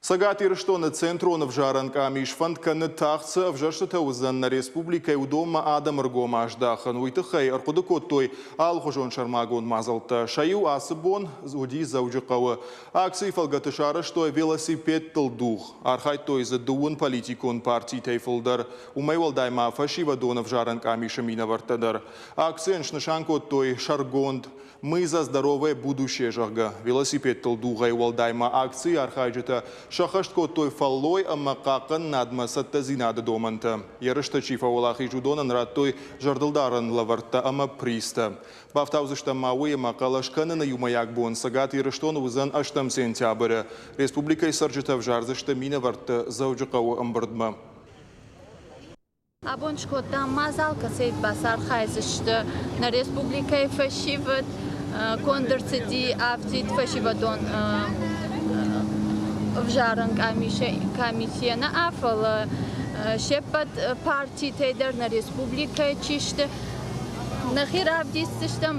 Цӕгат Ирыстоны Центрон ӕвзарӕн къамис фӕнд кӕны тагъд цы ӕвзӕрстытӕ уыдзӕн нӕ республикӕйы, уыдонмӕ адӕмы ргом аздахын. Уый тыххӕй ӕрхъуыды кодтой алыхуызон сӕрмагонд мадзӕлттӕ. Сӕ иу ацы бон уыди Дзӕуджыхъӕуы. Акцийы фӕлгӕты сарӕзтой велосипедтыл дугъ. Архайдтой дзы дыууын политикон партитӕй фылдӕр. Уымӕй уӕлдай ма фӕсивӕдон ӕвзарӕн къамисы минӕвӕрттӕ дӕр. Акцийӕн снысан кодтой сӕргонд Мы за здоровое будущее, зӕгъгӕ, велосипедтыл дугъӕй уӕлдай ма акцийы архайджытӕ сӕххӕст кодтой фӕллой ӕмӕ хъахъхъӕнынадмӕ цӕттӕдзинады домӕнтӕ. Ерысты чи фӕуӕлахиз, уыдонӕн радтой зӕрдылдарӕн лӕвӕрттӕ ӕмӕ призтӕ. Бафтаудзыстӕм ма уый, ӕмӕ хъӕлӕс кӕныны иумӕйаг бон Цӕгат Ирыстоны уыдзӕн ӕстӕм сентябры. Республикӕйы цӕрджытӕ ӕвзардзысты минӕвӕртты Дзӕуджыхъӕуы ӕмбырдмӕ. Абон скодтам мадзал, кӕцыйы бацархайдзысты нӕ республикӕйы фӕсивӕд. Конд ӕрцыди афтид фӕсивӕдон ӕвзарӕн комиссийӕ нӕ, фӕлӕ се ппӕт партитӕй дӕр нӕ республикӕйы чи сты, нӕхи равдисдзыстӕм.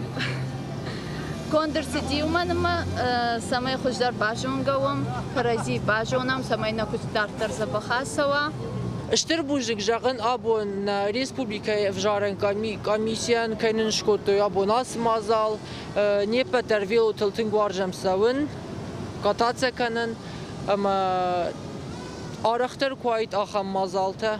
Конд ӕрцыди уымӕн ӕмӕ цӕмӕй хуыздӕр базонгӕ уӕм, кӕрӕдзи базонӕм, цӕмӕй нӕ куыст дарддӕр дзӕбӕх ацӕуа. Стыр бузныг зӕгъын абон нӕ республикӕйы ӕвзарӕн комиссийӕн, кӕй нын скодтой абон ацы мадзал. Не ппӕт дӕр велотыл тынг уарзӕм цӕуын, кататься кӕнын ӕмӕ арӕхдӕр куы уаид ахӕм мадзалтӕ.